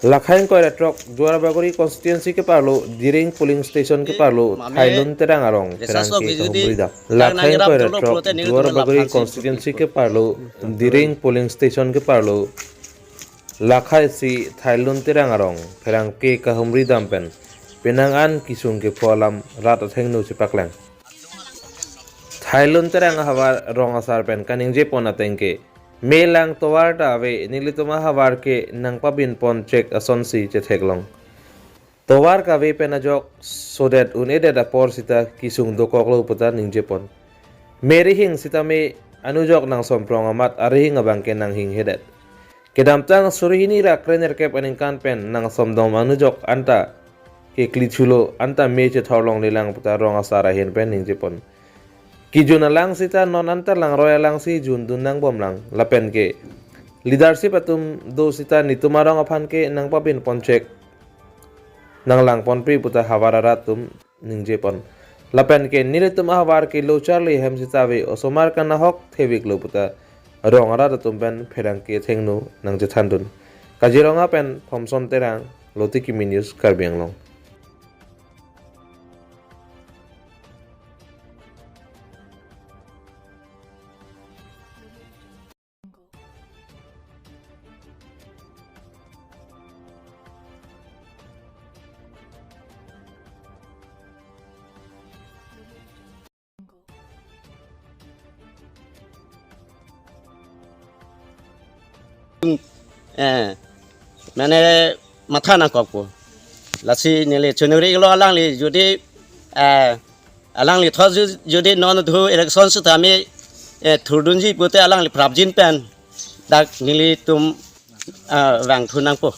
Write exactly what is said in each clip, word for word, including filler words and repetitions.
Lakhai ingkoi ra throk Duarbagori constituency keparlo Diring polling station keparlo Mame Thailun Terang arong research pherangke office jodi kahumri dam. Lakhai ingkoi ra throk Duarbagori constituency keparlo Diring polling station keparlo lakhai isi Thailun Terang arong pherangke kahumri dam pen penang an kesung kepho alam rat athengno chepaklang. Thailun Terang ahavar rong asar pen kaningje pon ateng ke, me lang tovar ta ave, nelitum ahavar ke nangpabin pon chek asonsi chetheklong. Tovar kave pen ajok sodet un-edet apor sita kesung dokoklo puta ningje pon. Me rihing sitame anujok nangsomprong amat arihing abang ke nanghinghedet. Kedamtang suri hini ra krenerkep aningkan pen nangsomdom anujok anta kekli thulo, anta me chethor longlelang puta rong asar ahin pen ningje pon. Kejun alang sita non anta langroi alangsi jun dun nangbomlang lapen ke leadership atum do sita netum arong aphan ke nangpabin pon chek nanglang ponpe puta havar arat atum ningje pon. Lapen ke nelitum ahavar ke lo charli hem sita ave, osomar kanahok theveklo puta rong arat atum pen pherangke athengno nangchethan dun. Kaziranga pen Thomson Terang, Lotiki News, Karbi Anglong. Eh, mane matha nangkokpo. Lasi neli choningri lo alangli jodi, eh, alangli thos ju-, jodi non thu election sitame, eh, thurdunji pute alangli prapjin pen dak nelitum, ah, vangthu nangpo.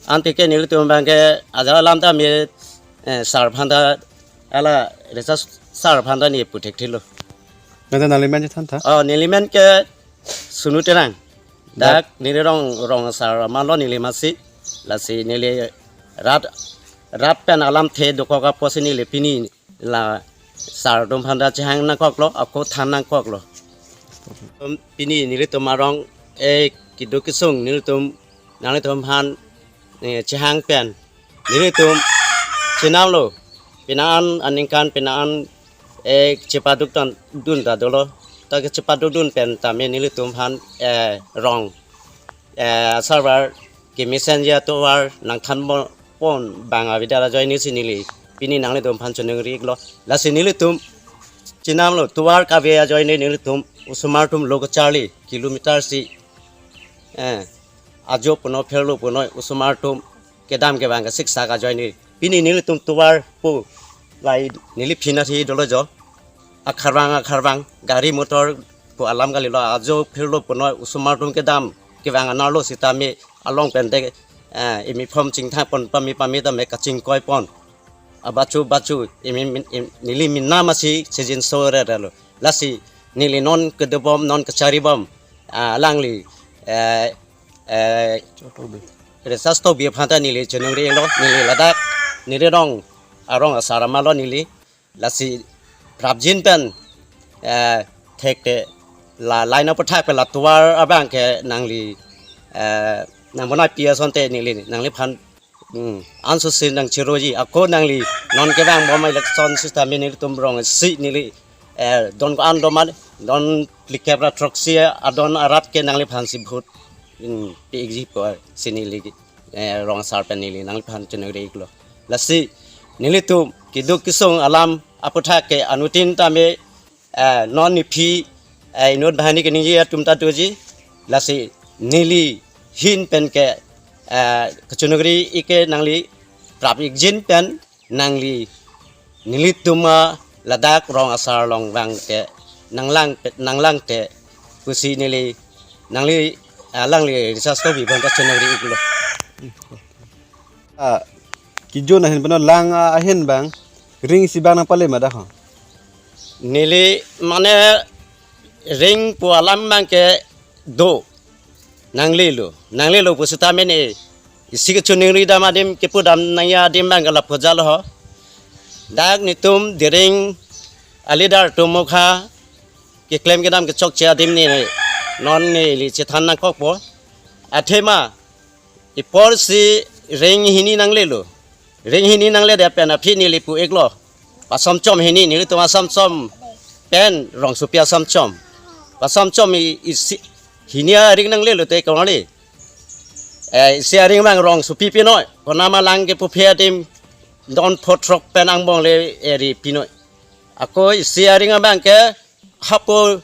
Ante ke nelitum abang ke ajat alam ta me, eh, sar aphan ta, hala research sar aphan ta ne puthekthelo. Nangta nangli men chethan tha? Oh, neli men ke Sunu Terang. Dak neli rong, rong asar amatlo neli masi. Lasi neli rat, rat pen alamthe dokok apotsi neli pini la sar atum aphan ta chehang nangkoklo, ako than nangkoklo. Pini nelitum arong, eh, keduk kesung nelitum, nanglitum aphan, eh, chehang pen nelitum chenamlo, penang an aningkan penang an, eh, chepaduk tan dun ta dolo. Ta ke chepaduk dun pen tame nelitum aphan, eh, rong, eh, server kemesen ya tovar nangthan pon abang avedar ajoine si neli pini nanglitum aphan choningri iklo. Lasi nelitum chenamlo tovar kave ajoine nelitum osomar atum lo kacharli kilometer isi, eh, ajo punoi phirlo punoi osomar atum kedam kevang ke siksak ajoine. Pini nelitum tovar pu lahai neli phin athi dolo jo. Akharvang akharvang gari motor pu alam kalilo, ajo phirlo punoi osomar atum kedam kevang anerlo sitame along pen de, eh, uniform chingthang pon pame pame tame kachingkoi pon. Abachu bachu imi min-, im-, neli menam asi sejinso rerelo. Lasi neli non kedobom non kacharibom, ah, alangli, eh, eh, research to bi aphan ta neli choningri lo, neli ladak neli rong arong asar amatlo neli. Lasi prapjin pen, eh, thekte la line aputhak pen la tovar abang ke nangli, eh, nangbonai pi asonte neli nangliphan, hmm, anso si nangchiroji ako nangli non kevang bom election sitame nelitum rong isi neli, eh, don ko-an do mane don phlikep ra throksi adon arat ke nangliphan si vote, hmm, pi-ikji pusi neli, eh, rong asar pen neli nangliphan choningri iklo. Lasi nelitum keduk kesung alam aputhak ke anuttin tame, eh, non nephi, eh, inut banghini keningje atum ta doji. Lasi neli ahin pen ke, eh, kachoningri ik ke nangli prap-ikjin pen nangli nelitum a ladak rong asar along vang ke nanglang, nanglangte pusi neli nangli, ah, alangli research to bi aphan ta choningri iklo. Ah, kejun ahin peno lang, ah, ahin abang ring isi abang nangpale ma dak ho? Neli mane ring pu alam abang ke do nanglelo, nanglelo pu sitame ne isi kachoningri dam adim kepu dam nangji adim abang ke lapu jalo ho. Dak netum Diring a leader atum mokha keklem kedam kechokche adim ne non neli chethan nangkokpo. Athema apor si Ring hini nanglelo. Ring hini nangledet pen aphi neli pu-iklo. Pasamchom hini, nelitum asamchom pen rongsopi asamchom. Pasamchom i-, isi hini aring nanglelo te kongani. Eh, isi aring abang rongsopi pinoi. Konama lang kepuphe adim don pho throk pen angbong le eri pinoi. Ako isi aring abang ke hapo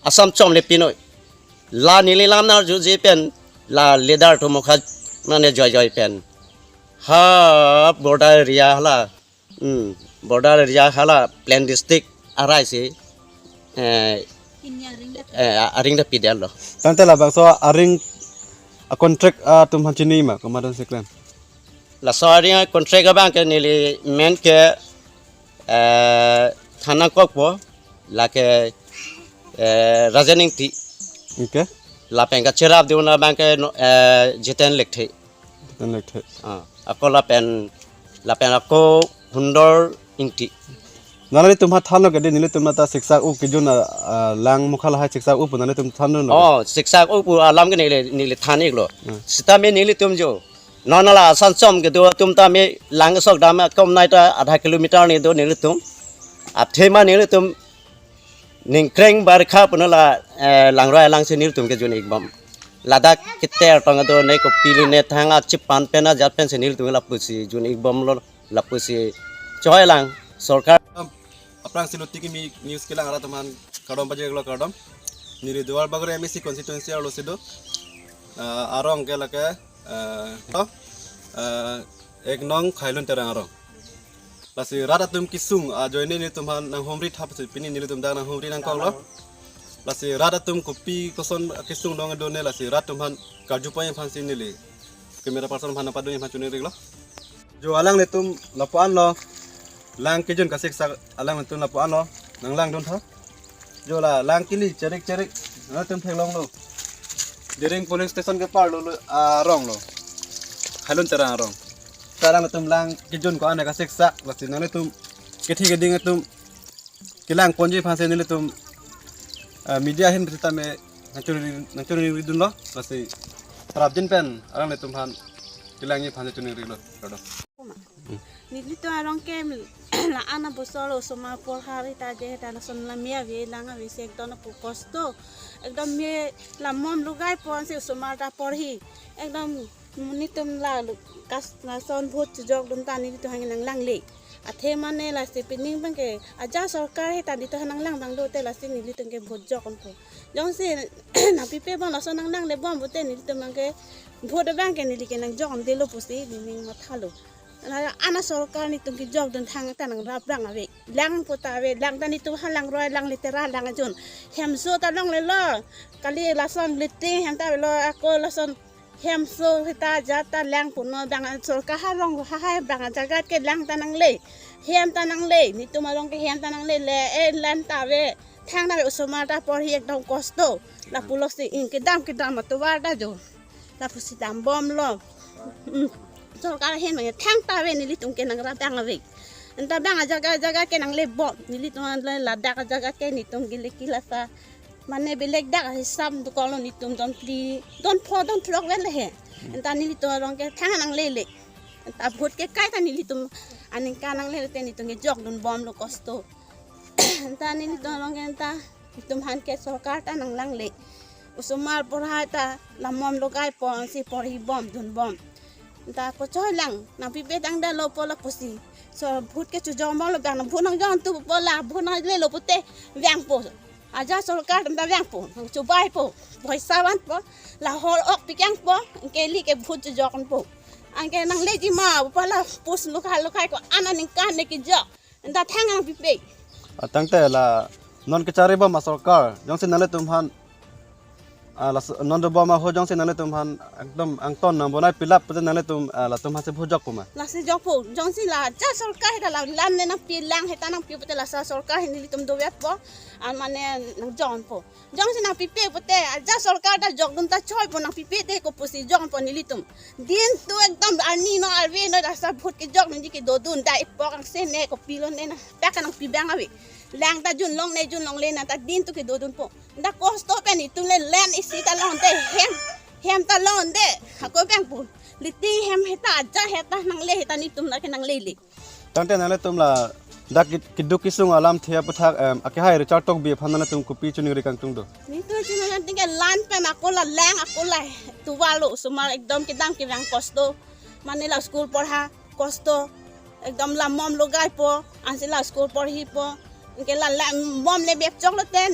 asamchom le pinoi. La neli lam arjuji pen la leader atum mokha mane joi joi pen. Ha border area hala. Hmm, border area hala plain district arai si. Eh, Hini aring dak. Eh, aring dak pidetlo. Tangte labangso aring a-contract atum aphan chini ma, komat-an si klem? Laso aring a-contract abang ke neli men ke, eh, than nangkokpo, lake, eh, Rajen Ingti. Okay. Lapen kacherapdun abang ke no, eh, Jiten Lekthe. Jiten Lekthe. Ah, ako lapen, lapen ako Hundor Ingti. Nanglitum ha thanlo ke di, nelitum nata siksak-o kejun a, a, lang mokha lahai siksak-o pu nanglitum thandunlo. Oh, siksak-o pu alam ke neli, neli than-iklo. Hmm. Sitame nelitum jo. Non la asamchom kedo atum tame lang sok dam akom nai ta adha kilometer ni do nelitum. Athema nelitum ningkreng barkha puno la, eh, langroi alang si nelitum kejun-ikbom. Ladak keter tong do ne kopi le ne thang achipan pen ajat pen si nelitum lapusi jun-ikbomlo, lapusi choi lang sorkar. Aphrangsi Luti Kimi News kelang arat atum aphan kardom pajirlo, kardom. Neli Duarbagori M A C constituency arlo si do. Ah, arong ke lake, eh, to, eh, ek nong Khailun Terang arong. Lasi rat atum kesung ajoine nelitum aphan nanghumri thap si pini nelitum dak nanghumri nangkoklo. Lasi rat atum kopi koson kesung dong do ne, lasi rat atum aphan karju pon aphan si neli camera person aphan nangpadun aphan choningri-iklo. Jo alanglitum lapu-anlo, lang kejun kasiksak alanglitum lapu-anlo, nanglangdun tha. Jo la lang kili cherik cherik, nangtum theklonglo. Diring police station kepar lo, lo, arong lo. Khailun Terang arong. Alanglitum lang kejun ko-an kasiksak, lasi nanglitum kethi keding atum kelang ponji aphan si nelitum, eh, media ahin sitame nangchoningri, nangchoningridunlo, lasi prapjin pen alanglitum aphan kelangji aphan choningri-iklo, kardom. Nelitum arong ke la-an abosor osomar porha ave ta je ta lason la me ave lang ave si ekdom apu kosto. Ekdom me la mom lugai pon si osomar ta porhi. Ekdom nelitum la lu-, kas lason vote chojokdun ta nelitum hang nanglangle. Athema ne lasi pining abang ke ajat sorkar he ta nelitum hang nanglang abang do te lasi nelitum ke vote jok-onpo. Jongsi nangpipe abang lason nanglangle bom pute nelitum abang ke vote abang ke neli ke nangjok-ondelo pusi nening mathalo. Ana, ana sorkar nelitum kejokdun thang ta nangrap abang ave. Lang pu ta ave, lang ta nelitum ha langroi lang litera lang ajun. Hemso ta longlelo. Kali lason liting hem ta avelo, ako lason hemso hita ajat ta lang puno abang sorkar ha rong ha hai abang ajagat ke lang ta nangle. Hem ta nangle, nelitum arong ke hem ta nangle le, eh, lang ta ave. Thang ta ave osomar ta porhi ekdom kosto. Lapulo si ing kedam kedam atovar ta jo. Lapusi dambomlo. Hmm. Sorkar ahin mane thang ta ave nelitum ke nangrap abang ave. Anta abang ajaga ajaga ke nanglebom. Nelitum le ladak ajaga ke nelitum ke le kilasa. Mane belek dak hisap dukolo nelitum don phli, don pho, don throk vel he. Anta nelitum arong ke thang nanglele. Anta vote ke kai ta nelitum aningkan nanglele te nelitum ke jokdunbomlo kosto. Anta nelitum arong ke anta nelitum aphan ke sorkar ta nanglangle. Osomar porha ta la mom lugai pon si porhibom dunbom. Anta kochoi lang nangpipe tangdetlo pu lapusi. So vote ke chojokbomlo abang nang vote nangjoktupo la vote nanglelo pute vangpo. Ajat sorkar atum ta vangpo, nangchobaipo, poisa vanpo, la hor ok pikangpo, anke neli ke vote chojok-onpo. Anke nangleji ma pu la post lukhai lukhai ko-an aningkan ne kejok. Anta thang nangpipe. Ah, tangte la non kecharibom asorkar, jongsi nanglitum aphan, ah, la s-, non dobom ahut jongsi nanglitum aphan ekdom angton nangbonai pilap pute nanglitum, ah, latum aphan si vote jokpo ma? Lasi jokpo, jongsi la ajat sorkar heta la lam ne nangpi lang heta nangpi pute lasi sorkar he nelitum doviatpo, ah, mane nangjok-onpo. Jongsi nangpipe pute ajat sorkar ta jokdun ta choipo, nangpipe te kopusi jokpo nelitum. Din tu ekdom arni no arve no lasi vote kejok neli kedodun ta ipok angse ne kopilo ne na. Pek nangpi abang ave. Lang ta junlong ne junlongle na ta din tu kedodunpo. Anta kosto pen itum le land isi ta longde hem. Hem ta longde. Hako abang pu. Pliti hem heta aja heta nangle heta netum na ke nanglele. Tangte nanglitum la dak kid- kiduk kisung alamthe aputhak em, akehai Richard Tokbi aphan nanglitum kopi choningri kangtung do? Netum choningri kangtung ke lan pen ako la lang ako la tuva lo osomar ekdom kedang kevang kosto. Mane la school porha kosto. Ekdom la mom lo gaipo. Ansi la school porhipo. Anke la lang mom le bep chok lote